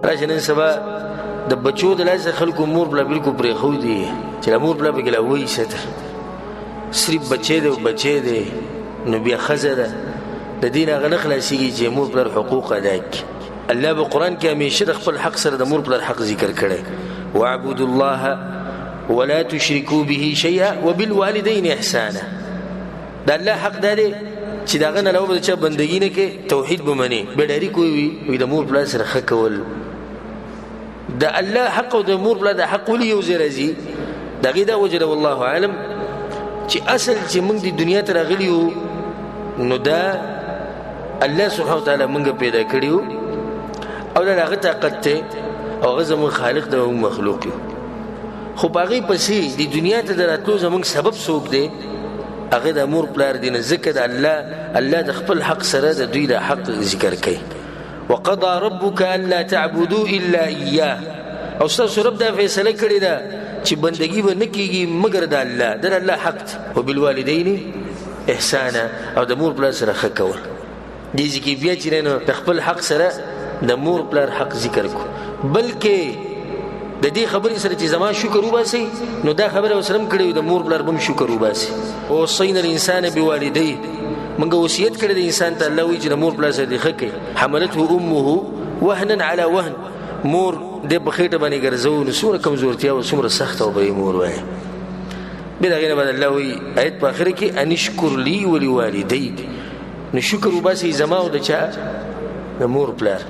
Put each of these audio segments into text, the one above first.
راشه نن سبا د بچو د لاسه خلکو مور پلار بالکل پرېښودي چې له مور پلار پکې لا وایي څه ته صرف بچی دی او بچی دی، نو بیا ښځه ده د دې نه هغه نه خلاصېږي چې مور پلار حقوق ادا کړي. الله په قرآن کې همیشه د خپل حق سره د مور پلار حق ذکر کړی، واعبدوا الله ولا تشركوا به شيئا وبالوالدين احسانا. د الله حق دا دی چې د هغه نه علاوه به د چا بندګي نه کوي، توحید به مني، بیا ډایرک وایي وي د مور پلار سره ښه کول. د الله حق او د مور پلار د حق ولې یو ځای راځي؟ د هغې دا وجه ده والله عالم چې اصل چې موږ د دنیا ته راغلي یو نو دا الله سبحانه وتعالی موږ پیدا کړي یو او دا د هغه طاقت دی او هغه زموږ خالق دی او موږ مخلوق یو. خو په هغې پسې د دنیا ته د راتلو زموږ سبب څوک دی؟ هغه د مور پلار دی. نه ځکه د الله د خپل حق سره د دوی د حق ذکر کوي. وقضى ربك الا تعبدوا الا اياه. او ستاسو رب دا فیصله کړې ده چې بندگی به نه کیږي مګر د الله، د الله حق دی. وبالوالدین احسانا، او د مور پلار سره ښه کول. دې ځای کې بیا چې نو د خپل حق سره د مور پلار حق ذکر کو، بلکې د دې خبرې سره چې زما شکر وباسي نو دا خبره ورسره هم کړې د مور پلار به هم شکر وباسي. ووصینا الانسان بوالديه، موږ وصیت کړی دی انسان ته، الله وایي چې د مور پلار سره دې ښه کوي. حملته امه وهنا على وهن، مور دې په خېټه باندې ګرځوو نو څومره کمزورتیا او څومره سخته وه به یې مور وایي. بیا د هغې نه بعد الله وایي آیت په آخر کې ان اشکر لي ولوالدیک، نو شکر وباسي زما او د چا؟ د مور پلار.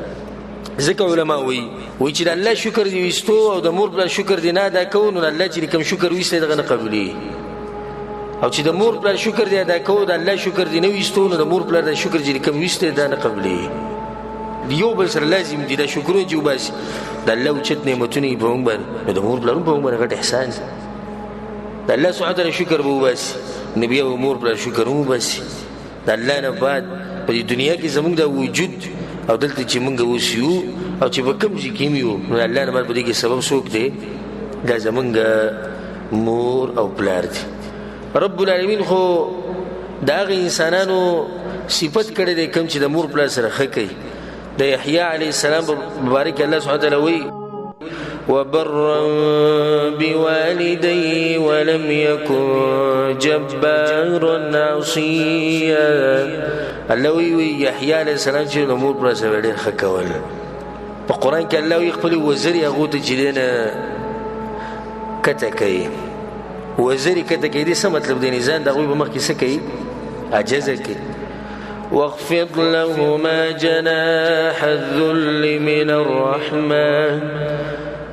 ځکه علما وایي وایي چې د الله شکر دې ویستو او د مور پلار شکر دې نه ادا کوو نو الله چې کوم شکر ویستی دغه نه قبلېږي، او چې د مور پلار شکر دې ادا کوو د الله شکر دې نه ویستو نو د مور پلار د شکر چې کوم ویستی دا نه قبلېږي. یو بل سره لازم دي دا شکرونه چې وباسي. د الله اوچت نعمتونه یې په موږ باندې نو د مور پلار هم په موږ باندې غټ احسان دی. د الله سبحانه وتعالی شکر به وباسي نو بیا به مور پلار شکر هم وباسي. د الله نه بعد په دې دنیا کې زموږ د وجود او دلته چې موږ اوس یو او چې په کوم ځای کې هم یو نو د الله نه بعد په دې کې سبب څوک دی؟ دا زموږ مور او پلار دی. رب العالمین خو د هغه انسانانو صفت کړی دی کوم چې د مور پلار سره ښه کوي. د یحیی علیه السلام په باره کې الله سبحانه وتعالی وایي وبرا بوالديه ولم يكن جبارا عصيا. الله وی یحیی علیه السلام چې د مور پلار سره ډېر ښه کول. په قرآن کې الله وی خپلې وزرې هغو ته چې دی نه کته کوي، وزرې کته کوي. دې څه مطلب دی؟ ځان د هغوی په مخ کې څه کوي؟ عاجزه کوي. واخفض لهما جناح الذل من الرحمة.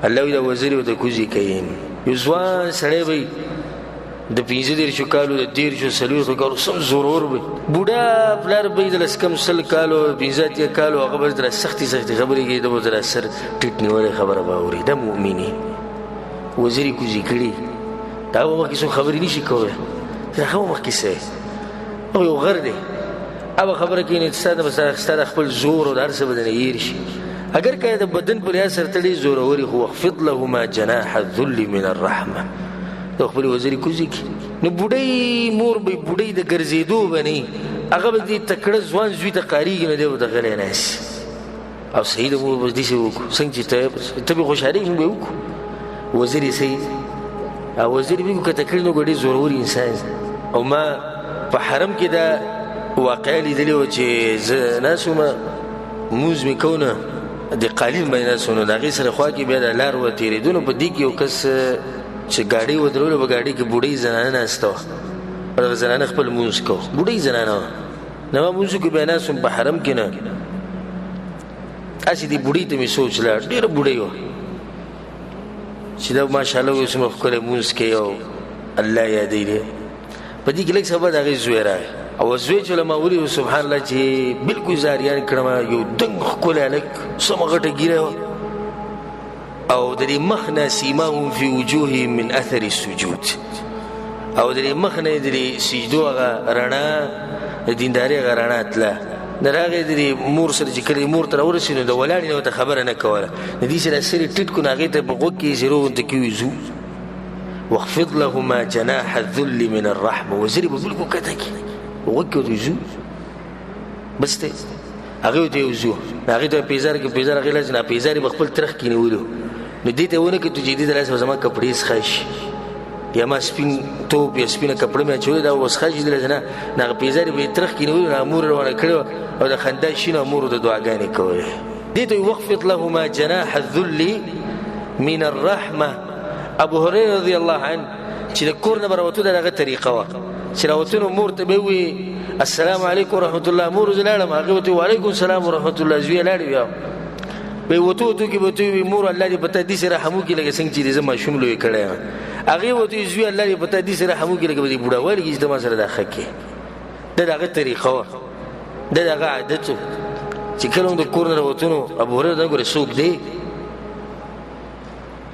الله وی دا وزرې ورته کوزې کوي. یو ځوان سړی به د 35 کالو، د 30 40 کالو، سم زورور وي، بوډا پلار به یې د لس کم 20 کالو، 85 کالو، هغه به تر سختې سختې خبرې کوي، ده به تر سر ټیټ نیولی خبره به اوري. دا مؤمني وزرې کوزې کړي، دا به مخکې څوک خبرې نه شي کولی، دا هغه مخکې څه او یو غر دی، هغه خبره کوي نو ستا د ستا د خپل زور او د هر څه به درنه هېر شي. اګر که د بدن په لحاظ سره ته ډېر زورور یې، خو واخفض لهما جناح الذل من الرحمه، د خپلې وزرې کوزې کړي. نو بوډۍ مور به بوډۍ د ګرځېدو به نه، هغه به دې تکړه ځوان زوی ته قاریږي، نو دی به ورته غلی ناست. او صحیح ده، مور به داسې وکړو څنګه چې ته به خوشحالېږي، موږ به یې وکړو. وزرې صحیح او وزرې به کته کړي، نو ډېر زورور انسان. او ما په حرم کې دا واقعه لیدلې وه چې زه ناست وم، لمونځ مې کو نه د قالین باندې ناست وم، نو د هغې سره خوا کې بیا د لار وه تېرېدو، نو په دې کې یو کس چې ګاډۍ ودروله، په ګاډۍ کې بوډۍ زنانه ناسته وه، دغه زنانه خپل لمونځ کو، بوډۍ زنانه وه. نو ما لمونځ وکړو، بیا ناست وم په حرم کې، نه هسې دې بوډۍ ته مې سوچ لاړ، ډېره بوډۍ وه چې دا ماشاءالله وایي څومره ښکلی لمونځ کوي او الله یادوي دی. په دې کې لږ سبا د هغې زوی راغی، او زوی چې له ما ولید سبحان الله چې بالکل زه حیران کړم، یو دنګ ښکلی هلک، څومره غټه ږیره وه، او د دې مخ نه سیماهم فی وجوههم من اثر السجود، او د دې مخ نه د دې سجدو هغه رڼا، د دیندارۍ هغه رڼا تله. نه راغی د دې مور سره چې کله مور ته راورسېد نو د ولاړې نه ورته خبره نه کوله، د دې سره سر یې ټیټ کړو، نو هغې ته په غوږ کې یې زیرو غوندې کې وویل ځو. واخفض لهما جناح الذل من الرحمة، وزرې به بالکل کښته کړي، غوږ کې ورته ځو بس دی. هغه ته یو زو هغه ته پیزار کې پیزار هغه لاس نه پیزار به خپل ترخ کې نیولو، نو دې ته ونه کتو چې دې لاس به زما کپړې څخه شي، یا ما سپین توپ یا سپینه کپړه مې اچولې دا اوس ښه شي دلته نه، نو هغه پیزار به یې ترخ کې نیولو، نو مور روانه کړې وه او د خندا شي، نو مور ته دعاګانې کولې. دې ته وخفض لهما جناح الذل من الرحمة. ابو هريره رضی الله عنه چې د کور نه به راوتو د هغه طریقه وه چې راوتو نو مور ته به ووایي السلام علیکم ورحمة الله، مور زه لاړم، هغې ورته وعلیکم السلام ورحمة الله، زویه لاړې بیا به وتو وتو کې به ورته ووایي مور الله دې په تا داسې رحم وکړي لکه څنګه چې دې زه ماشوم لوی کړی یم. هغې ورته ووایي زویه الله دې په تا داسې رحم وکړي لکه په دې بوډاوالي کې چې ته ما سره دا ښه کړې. دا د هغه طریقه وه، دا د هغه عادت و چې کله هم د کور نه راوتو نو ابو هريره دا ګوره څوک دی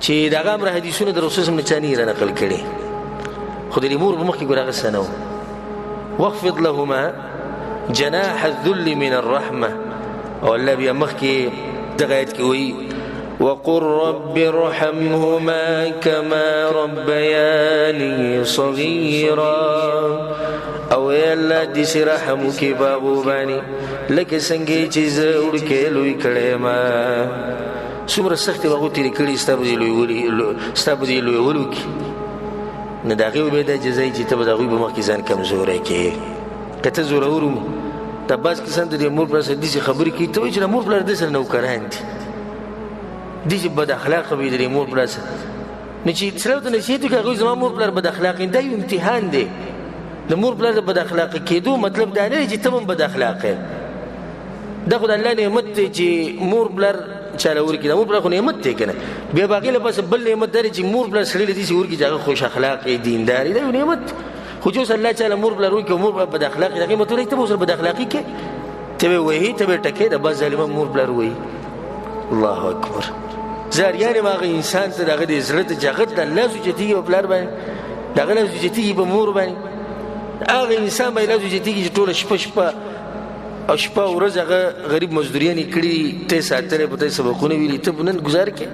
چې د هغه امر حدیثونه د رسول صلی الله علیه وسلم نه چا نه را نقل کړي، خو د مور په مخ کې ګوره هغه څه نه و. واخفض لهما جناح الذل من الرحمة. او الله بیا مخکې دغه آیت کې وایي وقل رب ارحمهما كما ربياني صغيرا. او ای الله دې سي رحم وکړي په هغو باندې لکه څنګه چې زه وړوکی لوی کړی ما. څومره سختې به هغو تېرې کړي ستا په دې ستا په دې لویولو کې، نو د هغې به دا جزا وي چې ته به د هغوی په مخ کې ځان کمزوری کړې. که ته زورور وم، دا بعض کسان د دې مور پلار سره داسې خبرې کوي، ته وایي چې د مور پلار دې سره نوکران دي، داسې بد اخلاقه وي د دې مور پلار سره. نو چې سړی ورته نصیحت وکړي هغوی زما مور پلار بد اخلاقه دي، دا یو امتحان دی. د مور پلار د بد اخلاقه کېدو مطلب دا نه دی چې ته هم بد اخلاقه یې. دا خو د الله نعمت دی چې مور پلار چاله ورکړي، دا مور پلار خو نعمت دی که نه. بیا به هغې لپاره بل نعمت دا دی چې مور پلار سړی له داسې ورکړي چې هغه خوش اخلاق وي، دیندار وي، دا یو نعمت دی. خو چې اوس الله چاله مور پلار ورکړي او مور پلار بد اخلاق وي، د هغې مطلب دی ته به ورسره بد اخلاقي کوې، ته به یې وهې، ته به یې ټکې، د بعض ظالمان مور پلار وهي. الله اکبر. زه اریان یم هغه انسان ته د هغه د زړه ته چې هغه د الله اوچتېږي په پلار باندې، د هغه لاس اوچتېږي په مور باندې، هغه انسان باندې لاس اوچتېږي چې ټوله شپه شپه او شپه ورځ هغه غریب مزدوریان یې کړي، ته یې ساتلی، په تا یې سبقونه ویلي، ته به نن ګزار کړې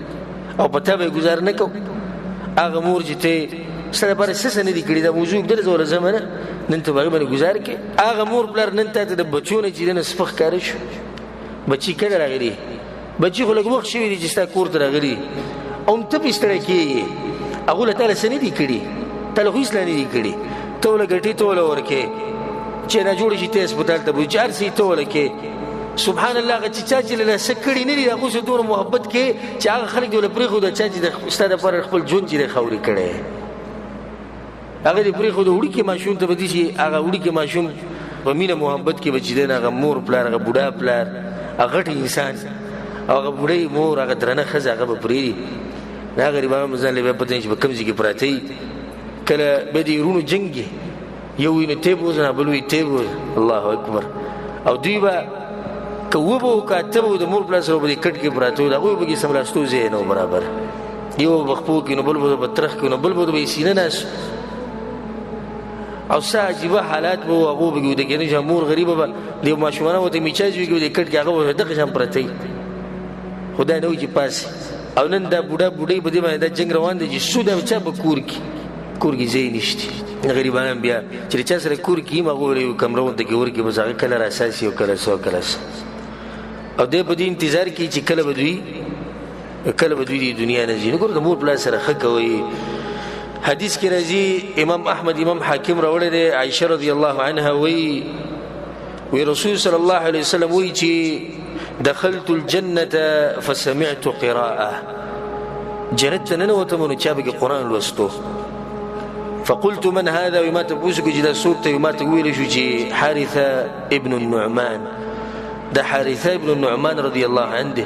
او په تا به یې ګزار نه کوو. هغه مور چې ته ستا لپاره څه څه نه دي کړي، دا موضوع اوږده ده، زه ورته ځم نه، نن ته به هغې باندې ګزار کړې. هغه مور پلار نن تا ته د بچو نه چې دی نه سپک ښکاره شو. بچي کله راغلي؟ بچي خو لږ وخت شوي دي چې ستا کور ته راغلي او هم ته پرې ستړی کېږې. هغو له تا له څه نه دي کړي، تا له خو هېڅ لا نه دي کړي، ته ورله ګټې ته ورله ورکې چې نه جوړ شي ته هسپتال ته بوځي، چې هر څه یې ته ورله کې. سبحان الله، هغه چې چا چې له څه کړي نه دي هغو سره دومره محبت کې چې هغه خلک دې ورله پرېښوده چا چې ستا دپاره خپل ژوند چې دی خاورې کړی، هغه دې پرېښوده. وړوکي ماشوم ته به داسې هغه وړوکي ماشوم په مینه محبت کې به چې دی هغه مور پلار، هغه بوډا پلار، هغه غټ انسان او هغه بوډۍ مور، هغه درنه ښځه هغه به پرېږدي. دا غریبان هم ځان له بیا پته نه چې په کوم ځای کې پراته وي. کله به د وروڼو جنګ وي، یو وي نو ته بوځه، نه بل وي ته بوځه. الله اکبر. او دوی به که وبه و که اته به و د مور پلار سره به دې کټ کې پراته وو، د هغوی به کې سملاستو ځای نه و برابر. یو به خپو کې نو بل به په ترخ کې نو بل به به یې سینه ناست او څه عجیبه حالات به وو. هغو به کې ویده کېدل چې مور غریبه به د یو ماشومانه ورته میچاز وي کې دې کټ کې هغه به دغه شان پرته وي، خو دا نه وي چې پاسي. او نن دا بوډا بوډۍ په دې باندې دا جنګ روان دی چې څو دا چا به کور کې، کور کې ځای نشته. غریبان بیا چې چا سره کور کې هم هغو یو کمره ورته کې ورکړي، بس هغه کله راساسي او کله څه او کله څه. او دی په دې انتظار کې چې کله به دوی د دنیا نه ځي. نو ګوره د مور پلار سره ښه کوئ. حدیث کې راځي امام احمد امام حاکم راوړی دی، عایشه رضی الله عنها وایي، وی رسول صلی الله علیه وسلم وایي چې دخلت الجنة فسمعت قراءة، جنت ته ننوتم نو چا پکې قرآن لوستو. فقلت من هذا؟ وما تپوس وکړو چې دا څوک دی؟ ما ته وویل شو چې حارثه ابن النعمان. د حارثه ابن النعمان رضی الله عنه دی.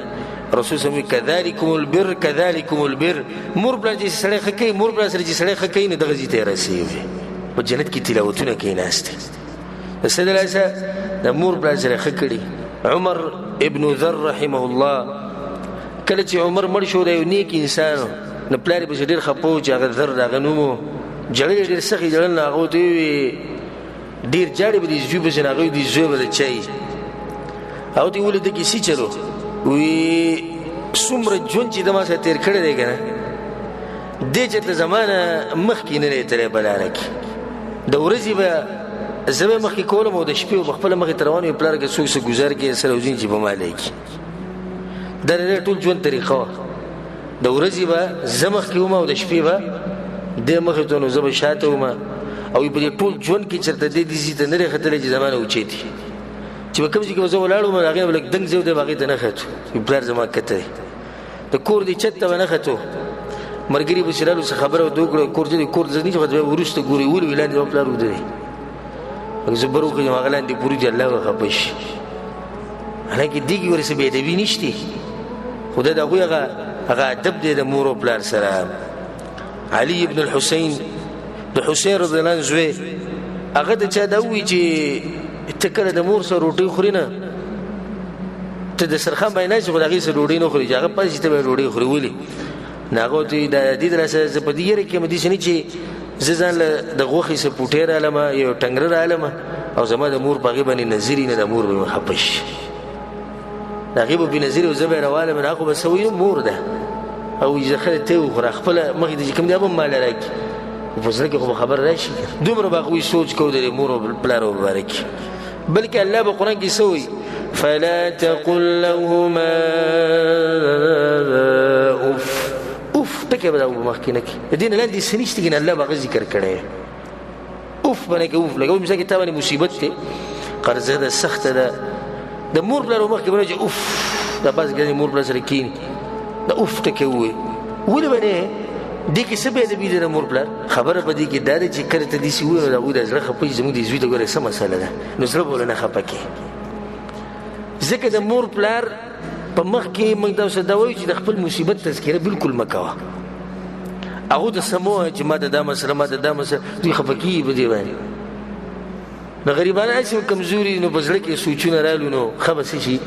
رسول صلی الله علیه وسلم كذلكم البر كذلكم البر. مور پلار چې سړی ښه کوي، مور پلار سره چې سړی ښه کوي نو دغه ځای ته یې رسوي، په جنت کې تلاوتونه کوي ناست دی. د څه دلاسه د مور پلار سره ښه کړي. عمر ابن ذر رحمه الله کله چې عمر مړ شو، دی یو نیک انسان و، نو پلار یې پسې ډېر خفه و چې هغه ذر د هغه نوم و، ژړل یې ډېر سخت یې ژړل. نو هغه ورته وویل ډېر ژاړي به دې زوی پسې، نو هغه دې زوی به د چا وي؟ هغه ته یې ولې ده کیسې چلو وی څومره ژوند چې د ما سره تېر کړی دی که نه، دې چېرته زما نه مخکې نه دی تللی په لاره کې. د ورځې به زه به مخکې کولم او د شپې به خپله مخې ته روان وي، پلار که څوک څه ګزار کوي سره وځي چې په ما لګي. دا د ټول ژوند طریقه وه. د ورځې به زه مخکې وم او د شپې به دی مخې ته، نو زه به شاته وم. او په دې ټول ژوند کې چېرته دی دې ځای ته نه دی ختلی چې زما نه اوچتي، چې په کوم ځای کې به زه ولاړ وم هغې نه به لږ دنګ ځای و، دی به هغې ته نه ختو. پلار زما کته دی، د کور دې چت ته به نه ختو. ملګري به چې رالو څه خبره ورته وکړه، کور ته کور ته نه چې بیا وروسته ګوري، ولې وي لاندې زما پلار ویده دی، زه بر وخېژم هغه لاندې پروت دی، الله به خفه شي. حالانکه دې کې ورسې بې ادبي نشته، خو دا د هغوی هغه ادب دی د مور او پلار سره. علي ابن الحسین، د حسین رضی الله عنه زوی، هغه ته چا دا ووایي چې ته کله د مور سره روټۍ خوري نه، ته د سرخان باندې ناست یې، خو د هغې سره ډوډۍ نه خوري، چې هغه پاتې شي ته به ډوډۍ خوري. ولې؟ نو هغه ورته وایي دا دې درسره زه په دې یره کې یم، داسې نه چې زه ځان له د غوښې څه پوټی رالم، یو ټنګره رالم او زما د مور په هغې باندې نظر نه، د مور به مې خفه شي، د هغې به پرې نظر او زه به یې راوالم، نو هغه به څه وایي، مور ده او زه ښه ته وخوره، خپله مخې ته چې کوم دی هغه به هم ماله راکړي، خو په زړه کې خو به خبره راشي. دومره به هغوی سوچ کوو د مور او پلار مبارک. بلکې الله په قرآن کې څه وایي؟ فلا تقل لهما اف. اف ټکی به دا مخکې نه کړي، د دې نه لاندې څه نشته، کنه الله به هغه ذکر کړی. اوف باندې کې اوف لګوي، مثلا کې تا باندې مصیبت دی، قرضه ده، سخته ده، د مور پلار مخکې باندې چې اوف، دا بعضې کسان مور پلار سره کښېني، دا اوف ټکی ووایي. ولې باندې دې کې څه بې ادبي ده د مور پلار؟ خبره په دې کې دا ده چې کله ته داسې ووایې نو د هغوی د زړه خفه شي، زموږ دې زوی ته ګوره څه مسله ده، نو زړه به ورله نه خفه کړي. ځکه د مور پلار په مخ کې موږ تاسو دا وایو چې د خپل مصیبت تذکره بالکل مه کوه. هغه ته څه مه وایه چې ما ته دا مسله، ما ته دا مسله، دوی خفه کېږي په دې باندې. نو غریبان هسې هم کمزوري، نو په زړه کې سوچونه رالو، نو ښه به څه شي،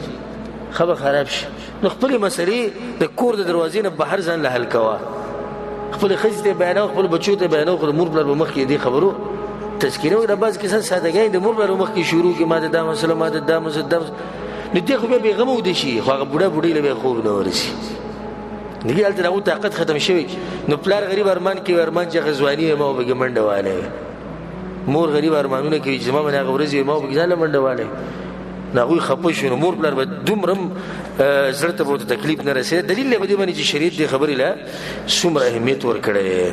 ښه به خراب شي. نو خپلې مسلې د کور د دروازې نه بهر ځان له حل کوه، خپلې ښځې ته یې بیانوه، خپلو بچو ته یې بیانوه، خو د مور پلار په مخ کې دې خبرو تذکره وکړه. بعض کسان سادهګانې د مور پلار په مخ کې شروع کړي، ما ته دا مسله، ما ته دا مسله، دا مسله، نو دی خو بیا بېغمه ویده شي، خو هغه بوډا بوډۍ له بیا خوب نه ورسي. دغه هلته د هغو طاقت ختم شوی. نو پلار غریب ارمان کوي، ارمان چې هغه ځواني وي ما به پکې منډه والی، مور غریب ارمانونه کوي چې زما باندې هغه ورځې وي ما به پکې ځان له منډه والی. نو هغوی خفه شو، نو مور پلار به دومره هم زړه ته به ورته تکلیف نه رسېده. دلیل دی په دې باندې چې شریعت دې خبرې له څومره اهمیت ورکړی.